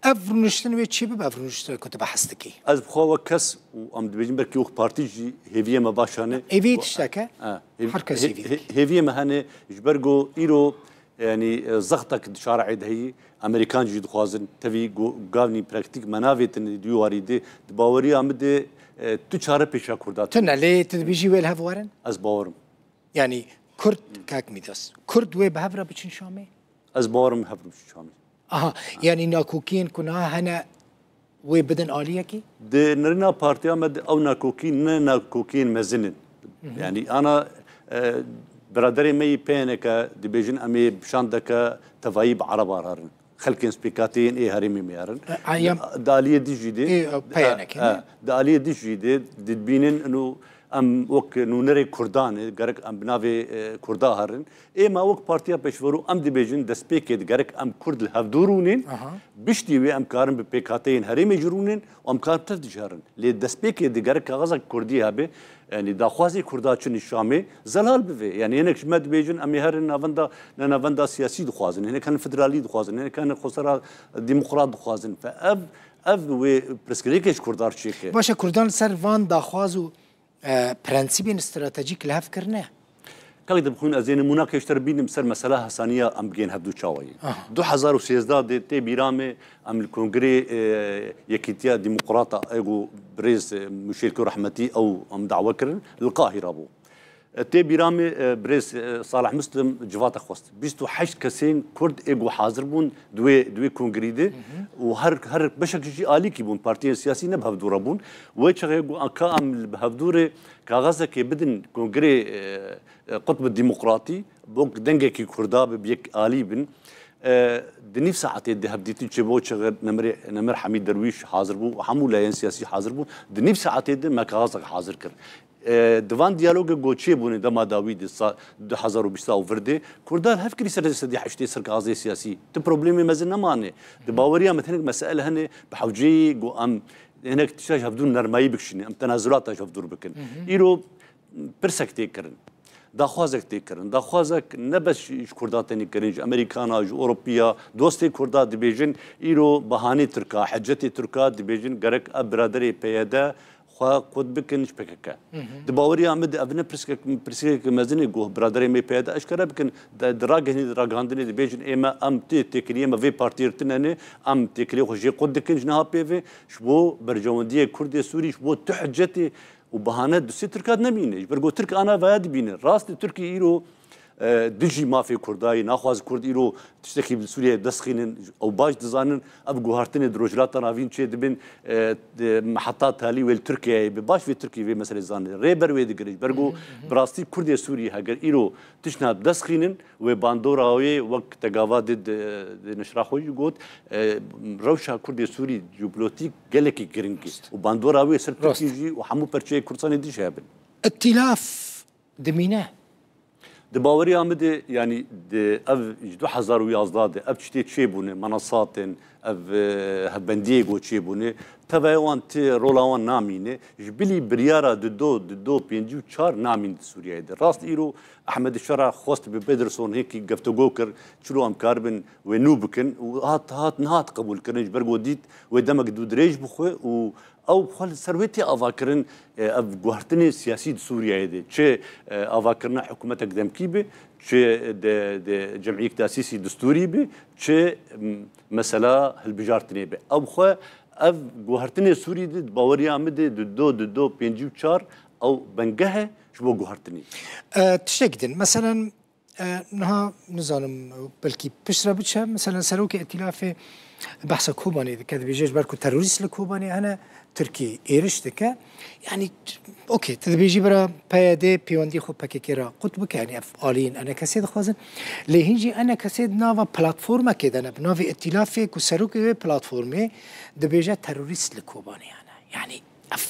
Ev rûniştin wê çi bibe, ev rûniştin ku tu behs dikî? Ez bi xwe wek kes û em dibêjin belkî wek partî jî hêviyê me baş hene. Hêviyê tiştek e? E, hêv-, Her kes hê-, hêviyê hê-, hêviyê me hene, ji ber ku îro, yanî, e, zextek di şareê de heye, Amerîkan jî dixwazin, tevî go-, gavnî praktîk me navêtin di wî warî de, di baweriya min de, e, tu çare pêşa Kurda tune. Tune, lê tu dibêjî wê li hev werin? Ez bawerim. Yanî Kurd, kak Mîdas, Kurd wê bi hev re biçin Şamê? Ez bawerim hev re biçin Şamê. Aha, yanî nakokiyên ku niha hene wê bidin aliyekî? Di nirina partiya me de ew nakokî ne nakokiyên mezin in. Yanî ana, e, biraderê me yî P N K dibêjin em ê bi şandeke tevayî bi Ereba herin. Xelkên spêkateyên ê herêmê me herin. E, a, ya- Di aliyê din jî de, Ê, P N K, e, e, di aliyê din jî de dibînin ino em wek nûnerê Kurdan e, gerek em bi navê, e, Kurda herin. Ê me wek partiya pêşverû em dibêjin destpêkê de gerek em Kurd li hevdû rûnên, Aha. biştî wê em karin bi pêkhateyên herêmê jî rûnên û em karin tev dijerin. Lê destpêkê de gerek kaxezek Kurdî hebe, yanî daxwazê Kurda çin Şamê zelal bibe. Yanî hinek ji me dibêjin em ê herin navenda, ne navenda siyasî dixwazin, hinek herin federalî dixwazin, hinek herin xwesera demokrat dixwazin. Fe ev, ev wê pirsgirêkê ji Kurdan çêke. Baş e, Kurdan li ser van daxwaz û, e, prensîbên stratejîk li hev kirine? Kak Dilbixwîn, ez ê nimûnakê ji te re bînim ser mesela hesaniya em bigên hevdû çawa ye. Aha. Du hezar û sêzdeh de tê bîra me em li Kongrê, e, Yekîtiya Demokrata, ego birêz, e, Muşêlko Rehmetî ew em dawe kirin, li Qahîra bû. E, tê bîra min, e, birêz, e, Salih Muslim civata xwest. Bîst û heşt kesên Kurd ê ku hazir bûn di wê, di wê kongrî de û her, her beşek jî alîkî bûn, partiyên siyasî ne bi hevdû re bûn. Wê çaxê ku ka em li bi hevdû re kaxezekê bidin kongrê, e, e, Qutb Demokratî, bo dengekî Kurda bi, bi yek alî bin. E, di nîv saetê de hevdîtin çêbû, çaxê Nemir, Nemir Hemîd Derwîş hazir bû, hemû layên siyasî hazir bûn. Di nîv saetê de me kaxezek hazir kir. E, di van diyalogê ku çêbûne dema dawî de sa-, du hezar û bîst û vir de, Kurdan hev kirî ser sedî heştê ser kaxezê siyasî. Ti problemê mezin nemane. Di baweriya me hinek mesail hene, bi hewceyî ku em hinek tişta ji hevdû nermayî bikişîne, em tenazulata ji hevdû bikin. Îro pirsek tê kirin. Daxwazek tê kirin. Daxwazek ne bes ji, ji Kurdan tenê kirin, ji Amerîkana, ji Ewropiya, dostê Kurda dibêjin, îro bahanê Tirka, hecetê Tirka dibêjin, gerek ev biraderê P Y D xwe qut bikin ji P K K. Di baweriya min de ev ne pirsgek, pirsgirêk mezin e, ku biraderê me P Y D eşkere bikin, de, di ragihnî-, ragihandinê dibêjin, ê me em tê têkiliyê me vê partiyê re tune ne, em têkiliyê xwe jê qut dikin ji niha pê ve, ji bo berjewendiyê Kurdê Sûrî, ji bo tu hecetê û bahane du sê Tirka nemîne. Ji ber ku Tirk ana vaya dibîne. Rast e, Tirkî îro, e, dijî mafê Kurda yî, naxwaz Kurd îro tiştekî li Sûriyeyê dest xînin. Ew baş dizanin, ev guhartinê di Rojhilata Navîn çê dibin, e, di, heta talî wê li Tirkiyeyê be. Baş vê Tirkî vê meselê zanê. Rê ber wê digire. Ji ber ku bi rastî Kurdê Sûrî heger îro tiştna dest xînin, wê bandora wê wek te gava di, di, di neşra xwe jî got, e, rewşa Kurdê Sûrî jeopolîtîk gelekî giring e. Û bandora wê ser Tirkî jî û hemû perçeyê Kurdistanê dî jî hebin. Îtîlaf dimîne. Di baweriya min de, yanî di ev ji du hezar û yazdeh de ev tiştê çêbûne, menasatên, ev, e, hevbendiyê ku çêbûne, tevaya wan ti rola wan namîne, ji bilî biryara di do, di do pêncî û çar namîn di Sûriyeyê de. Rast îro Ehmed Şera xwest bi Pederson hêkî geftugo kir, çilo em karibin wê nû bikin û hat, hat, nehat qebûl kirin, ji ber ku dît wê demek dû dirêj bixwe û ew xwe li ser wê tê avakirin, e, ev guhertinê siyasî di Sûriyeyê de. Çi, e, avakirina hikûmetek demkî be, çi de, de cemiyek tesîsî distûrî be, çi, m, mesela hilbijartinê be. Ew xwe, ev guhertinê Sûrî de, di baweriya min de, di do, di do pêncî û çar ew bengeh e ji bo guhertinê. E, tiştek din, meselen, e, niha nizanim, belkî piştre biçe, meselen, Serokê Îtîlafê behsa Kobanê dike, dibêje, ji ber ku terorîst li Kobanê hene, Tirkî êriş dike. Yanî, okey, tu dibêjî bira P Y D pêwendî xwe P K K re qut bike, yanî ev aliyên E N K S dixwazin. Lê hîn jî E N K S di nava platformekê de ne, bi navê Îtîlafê ku serokê wê platformê dibêje terorîst li Kobanê hene. Yanî, ev,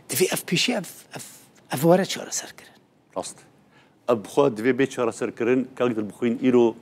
divê ev pêşî ev, ev, ev were çareserkirin. Rast. Ev bi xwe divê bê çareserkirin. Kak Dilbixwîn îro,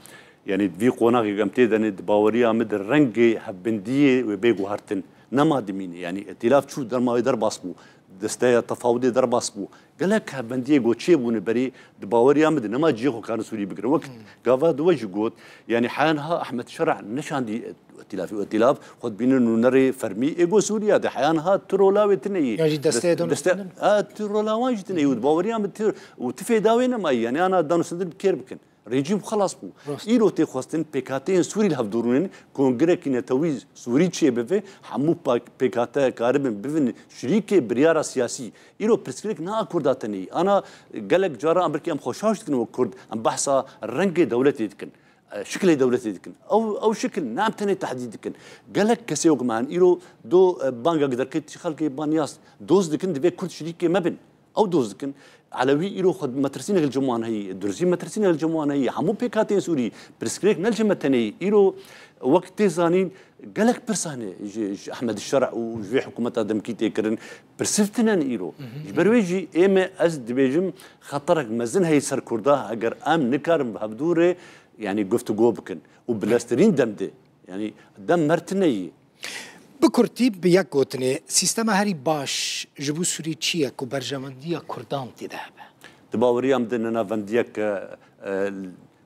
yanî vî qonaxê em tê de ne, di baweriya min de rengê hevbendiyê wê bê guhertin. Nema dimîne. Yanî Îtîlaf çû derma wê derbas bû. Desteya tefawidê derbas bû. Gelek hevbendiyê ku çêbûne berê di baweriya min de nema cihê xwe karin Sûrî bigirin. Wek gava di we jî got, yanî heya niha Ehmed Şera neşandî Îtîlafî û Îtîlaf xwe dibînin nûnerê fermî ê ku Sûriya de heya niha tu rola wê tune yî. Ya jî desteyê Dest-, dano deste-, sendin. A, tu rola wan jî tune yî û di baweriya min tu, û tu fêda wê nema yî. Yanî ana dano sendin bi kêr bikin. Rejîm xelas bû. Rast. Îro tê xwestin pêkhateyên Sûrî li hev durûnin, kongrekî netewî Sûrî çêbibe, hemû pa-, pêkhate karibin bivin şirîkê biryara siyasî. Îro pirsgirêk ne a Kurda tenê yî. Ana gelek cara em belkî em xwe şaş dikin wek Kurd, em behsa rengê dewletê dikin. E, şikilê dewletê dikin. Ew, ew şikil ne em tenê tehdîd dikin. Gelek kesê wek me hene. Îro do, e, bangek derket xelkê baniyas doz dikin, divê Kurd şirîkê me bin. Ew doz dikin. Elewî îro xwe metirsînek li cem wan heyî, Durzî metirsînek li cem wan heyî, hemû pêkhateyên Sûrî, pirsgirêk ne li cem me tenê yî. Îro wek tê zanîn, gelek pirs hene ji, ji Ehmed Şer û ji vê hikûmeta demkî tê kirin. Pirsîv tune ne îro. Ji ber wê jî ê me, ez dibêjim, xeterek mezin heye ser Kurda, heger em nikarin bi hevdû re, yanî, guftûgo bikin û bi lestirîn dem de, yanî, dem mer tune yî. Bi kurtî, bi yek gotinê, sîstema herî baş ji bo Sûrî çi ye ku berjewendiya Kurdan tê de hebe? Di baweriya min de ne navendiyek, e, e,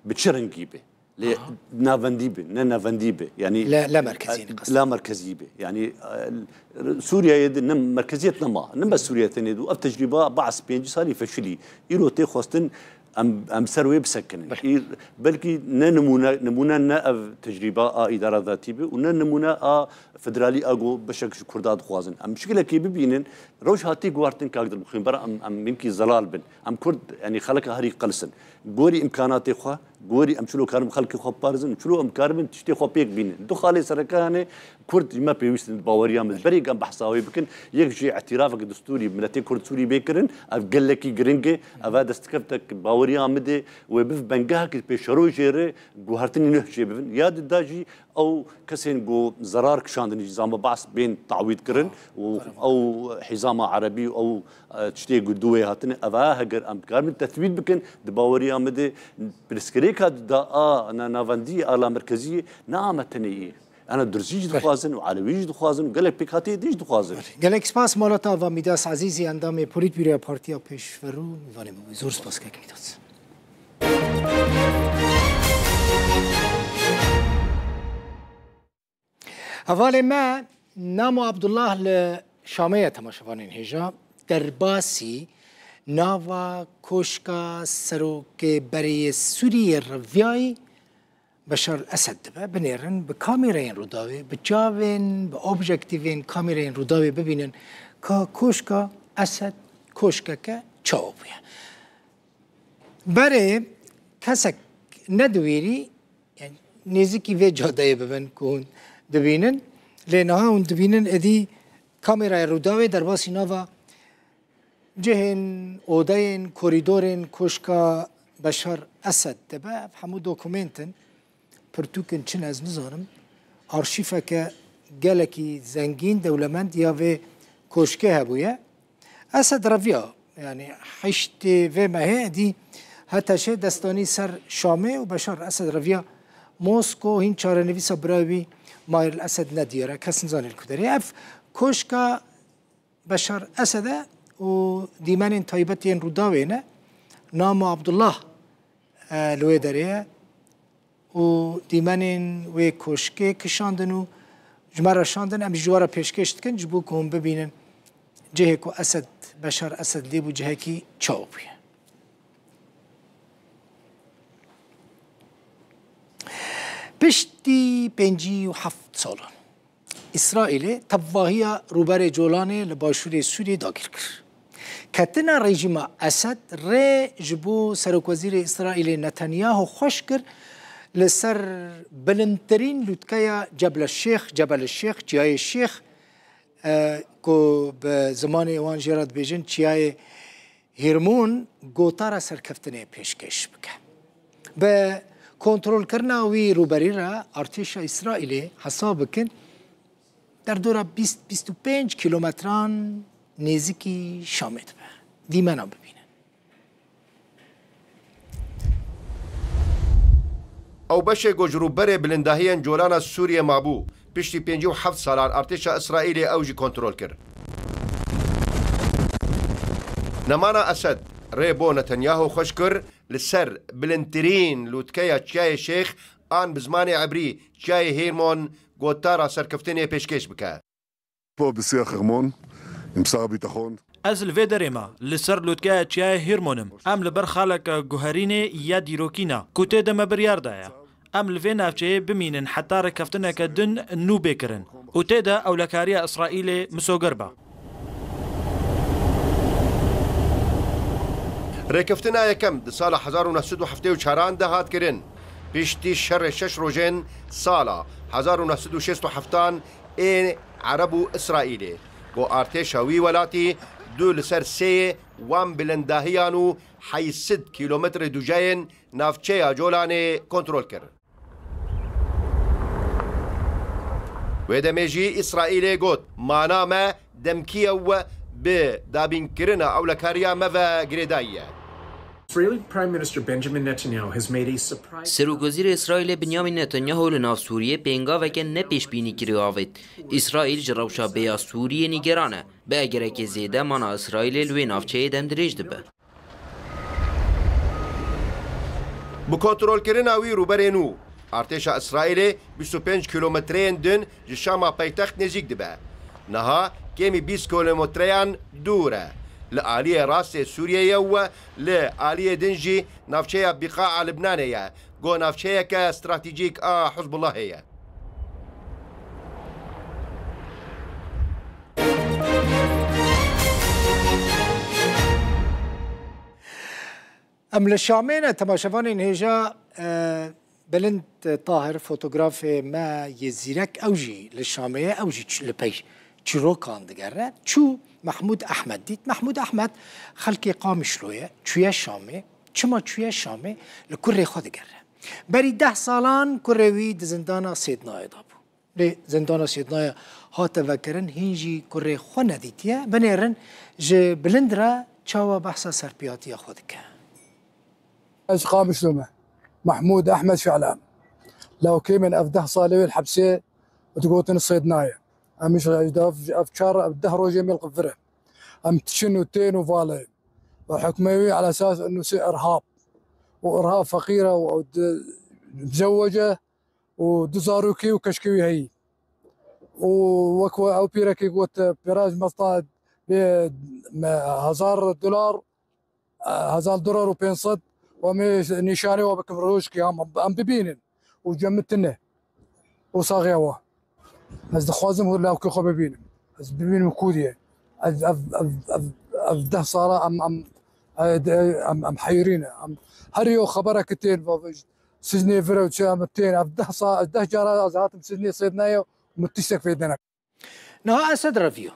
bi çi rengî be. Lê Aha. navendî be, ne navendî be. Yanî, La, la merkezî, e, qastem. La merkezî be. Yanî, e, Sûriyeyê de ne merkeziyet nema. Ne bes Sûriye tenê de. Ev tecrîba Baas pêncî salî feşilî. Îro tê xwestin Em, em ser wê bisekinin. Belê. Î, belkî ne nimûne, nimûne ne ev tecrîba a îdara zatî be û ne nimûne a federalî a ku beşek ji Kurda dixwazin. Em şikilekê bibînin, roj hatî guhartin kak Dilbixwîn, bera em, em mimkî zelal bin. Em Kurd, yanî xeleka herî qels in. Gorî îmkanatê xwe, gorî em çilo karin xelkê xwe biparêzin, çilo em karibin tiştê xwe pêk bînin. Du xalê sereke hene, Kurd ji me pêwîst in, baweriya min. Berê em behsa wê bikin, yek jî îtirafek destûrî miletê Kurd Sûrî bê kirin, ev gelekî giring e, ev e destkeftek baweriya min de, wê biv bengehek pêşerojê re guhertinî nuh çê bibin. Ya di da jî ew kesên ku zerar kişandin jî zama behs bên tawîd kirin û ew hîzama erebî û ew, e, tiştê ku duwê hatine, ev e heger em dikarin tesbît bikin, di baweriya min de pirsgirêka da a na-, navendî a la merkezî ne ame tenê yê. Ana Durzî jî dixwazin û Elewî jî dixwazin û gelek pêkhateyê din jî dixwazin. Gelek spas mala te ava Mîdas Ezîzî, endamê Polîtbîroya Partiya Pêşverû, mêvanê min bû. Zor spas kek Mîdas. Hevalê me Namo Abdullah li Şamê ye, temaşevanên hêja. Derbasî nava koşka serokê berê yê Sûriyê reviyayî Beşar Esed dibe. Binêrin bi kamîreyên Rûdawê, bi çavên, bi objektîvên kamîreyên Rûdawê bibînin ka koşka Esed koşkeke çawa bûye. Berê kesek nediwêrî, yani nêzîkî vê cadeyê bibin ku hûn dibînin. Lê niha hûn dibînin êdî kamêraya Rûdawê derbasî nava cihên, odeyên, korîdorên koşka Beşar Esed dibe. Ev hemû dokumentin, pirtûk in çi ne ez nizanim. Arşîfeke gelekî zengîn, dewlemend ya vê koşkê hebûye. Esed reviya, yani hiştê vê mehê dî HTŞ destanî ser Şamê û Beşar Esed reviya Mosko, hîn çarenivîsa birayê wî Mahir el Esed nediyar e, kes nizane li ku derê. Ev koşka Beşar Esed e û dîmenên taybet yên Rûdawê ne. Namo Abdullah, e, li wê derê ye û dîmenên wê koşkê kişandin û ji me re şandin. Em ji we re pêşkêş dikin ji bo ku hûn bibînin cihê ku Esed, Beşar Esed lê bû cihekî çawa bûye. Piştî pêncî û heft salan, Îsraîlê tevahiya rûberê Colanê li başûrê Sûriyê dagîr kir. Ketina rejîma Esed rê ji bo serokwezîrê Îsraîlê Netanyahu xweş kir, li ser bilindtirîn lûtkeya Cebel Şêx, Cebel Şêx, Çiyayê Şêx, e, ku bi zimanê wan jê re dibêjin Çiyayê Hêrmon, gotara serkeftinê pêşkêş bike. Bi kontrolkirina wî rûberî re artêşa Îsraîlê, hesab bikin, derdora bîst, bîst û pênc kîlometran nêzîkî Şamê dibe. Dîmena bibînin. Ew beşê ku ji rûberê bilindahiyên Colana Sûriyê mabû, piştî pêncî û heft salan artêşa Îsraîlê ew jî kontrol kir. Nemana Esed rê bo Netanyahu xweş kir, li ser bilindtirîn lûtkeya Çiyayê Şêx an bi zimanê ebrî Çiyayê Hêrmon gotara serkeftinê pêşkêş bike. פה בשיא החרמון, עם שר הביטחון. Ez li vê derê me, li ser lûtkeya Çiyayê Hêrmon im. Em li ber xaleke guherînê ya dîrokî ne, ku tê de me biryar daye. Em li vê navçeyê bimînin heta rêkeftineke din nû bê kirin û tê de ewlekariya Îsraîlê misoger be. Rêkeftina yekem di sala hezar û neh sed û heftê û çaran de hat kirin. Piştî şerê şeş rojên sala hezar û neh sed û şêst û heftan ê Ereb û Îsraîlê, ku artêşa wî welatî du li ser sê yê wan bilindahiyan û heyşt sed kîlometrê dûjeyên navçeya Colanê kontrol kir. Wê demê jî Îsraîlê got, mana me demkî ye û bi dabînkirina ewlekariya me ve girêdayî ye. Israeli Prime Minister Benjamin Netanyahu has made a surprise Serokwezîrê Îsraîlê Binyamin Netanyahu li nav Sûriyê pêngaveke nepêşbînîkirî avêt. Îsraîl ji rewşa bê ya Sûriyê nîgeran e. Bi egerekê zêde mana Îsraîlê li wê navçeyê dem dirêj dibe. Bi kontrolkirina wî rûberên û artêşa Îsraîlê bîst û pênc kîlometreyên din ji Şama paytext nêzîk dibe. Niha kêmî bîst kîlometreyan dûr e. Li aliyê rastê Sûriyê ye û li aliyê din jî navçeya Bîqaa Libnanê ye, ku navçeyeke stratejîk a Hizbullahê ye. Em li Şamê ne, temaşevanên hêja, e, Bilind Tahir, fotografê me yê zîrek, ew jî li Şamê ye, ew jî ç-, li pey çîrokan digere. Çû Mehmûd Ehmed dît. Mehmûd Ehmed xelkê Qamişlo ye, çûye Şamê. Çima çûye Şamê? Li kurê xwe digere. Berî deh salan kurê wî di zindana Sêdnayê de bû. Lê zindana Sêdnayê hate vekirin, hîn jî kurê xwe nedîtiye. Binêrin ji Bilind re çawa behsa serpiyatiya xwe dike. Ez Qamişlo me. Mehmûd Ehmed Şelan. Lawkê min ev deh salê wê li hepsê digotin Sêdnayê. Em ji ev, ev çar, ev deh rojê me li qivir e. Em diçin û tên û valê. Û hukmê wî ala esas enû sê irhab. Û irhab feqîr e û ew di, mizewwec e û du zarokê û keşkê wî heyî. Û wek we ew pîrekê got, pêra ji me sta bê me hezar dolar, hezar dolar û pênc sed, we me nîşanê we bikim rojkê, em, em bibînin. Û cem min tune. Û saxiya we. Ez dixwazim hûr lawkê xwe bibînim. Ez bibînim ku diye. Ez ev, ev, ev, ev deh sala em, em, em, em heyrî ne. Em her yo xebereke tên, va, Sicnê vir ew çi em tên. Ev deh sa-, ez deh cara ez hatim Sicnê Sêdnayê û min tiştek fêde nekim. Niha Esed reviya.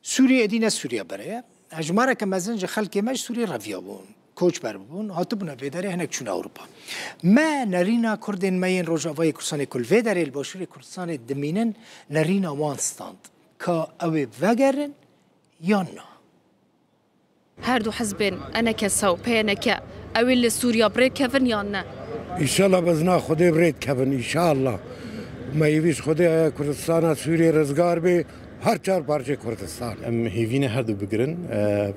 Sûriyê êdî ne Sûriya berê ye. Hejmareke mezin ji xelkê me ji Sûriyê reviya bûn. Koçber bûn, hatibûne vê derê, hinek çûne Ewropa. Me nerîna Kurdên me yên Rojavayê Kurdistanê ku li vê derê li Başûrê Kurdistanê dimînin, nerîna wan stand. Ka ew ê vegerin yan na? Her du hizbên E N K S A û P Y N K, ew ê li Sûriya bi rê kevin yan ne? Înşallah bi izna Xwedê bi rê dikevin, înşallah. Me hêvî ji Xwedê heye Kurdistana Sûriyê rizgar bê, her çar parçeyê Kurdistan. Em hêvî ne her du bigirin. E,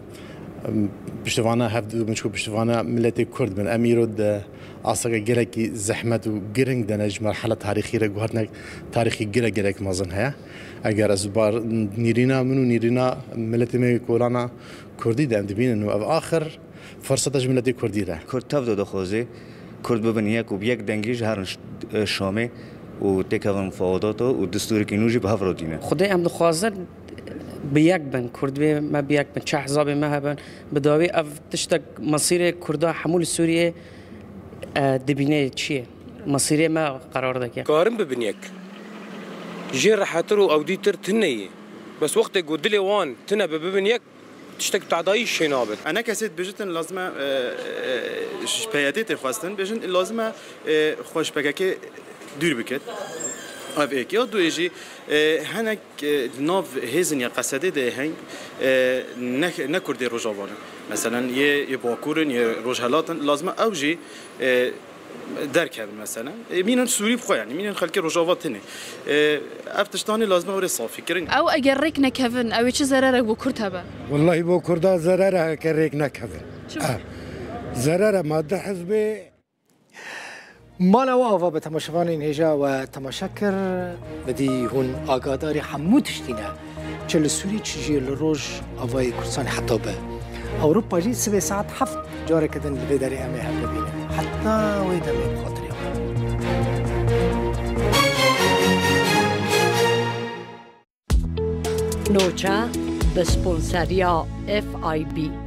em piştevana hev du bin, çku piştevana miletê Kurd bin. Em îro di asteke gelekî zehmet û giring de ne, ji merhela tarîxî re guhertinek tarîxî gelek gelek mezin heye. Eger ez bar nîrîna min û nîrîna miletê me yê kolana Kurdî de em dibînin û ev axir firseta ji miletê Kurdî re. Kurd tev de dixwaze Kurd bibin yek û bi yek dengî ji herin ş-, Şamê û têkevin mufawadato û destûrekî nû jî bi hev re dînin. Xwedê em dixwazin bi yek bin, Kurd bê me bi yek bin, çi hizabê me hebin, bi dawî ev tiştek mesîrê Kurda hemû li Sûriyê, e, dibîne çi ye? Mesîrê me qerar dike. Karin bibin yek. Jê rehetir û ewdîtir tune ye. Bes wextê ku dilê wan tune bi bibin yek, tiştek tadayî şê nabin. E, ne kesê dibêjitin lazim e, e, ji P Y D'ê tê xwestin, bêjin lazim e, e, xwe ji P K K dûr bikit. Ev êk ya. Duyê jî, e, hinek, e, di nav hêzin ya Qesedê de heng, e, ne, ne Kurdê Rojava ne. Meselen, yê, yê Bakur in, yê Rojhelat in, lazim e ew jî, e, derkevin mesela. E, mînin Sûrî bi xwe, yanî mînin xelkê Rojava tune. E, ev tiştanê lazim e were safî kirin. Ew eger rêk nekevin, ew ê çi zererek bo Kurd hebe? Wellahî bo Kurda zerer e heke rêk nekevin. Çima? E, zerer e, ma du hizbê. Mala we ava be, temaşevanên hêja we temaşe kir. Bi dî hûn agadarî hemû tiştî ne. Çi li Sûrî, çi jî li Rojavayê Kurdistanê heta bi Ewropa jî sibê saet heft careke din li vê derê em ê hev bibînin. Heta wê demê bi xatirê xwe. Noça bi sponseriya F I B.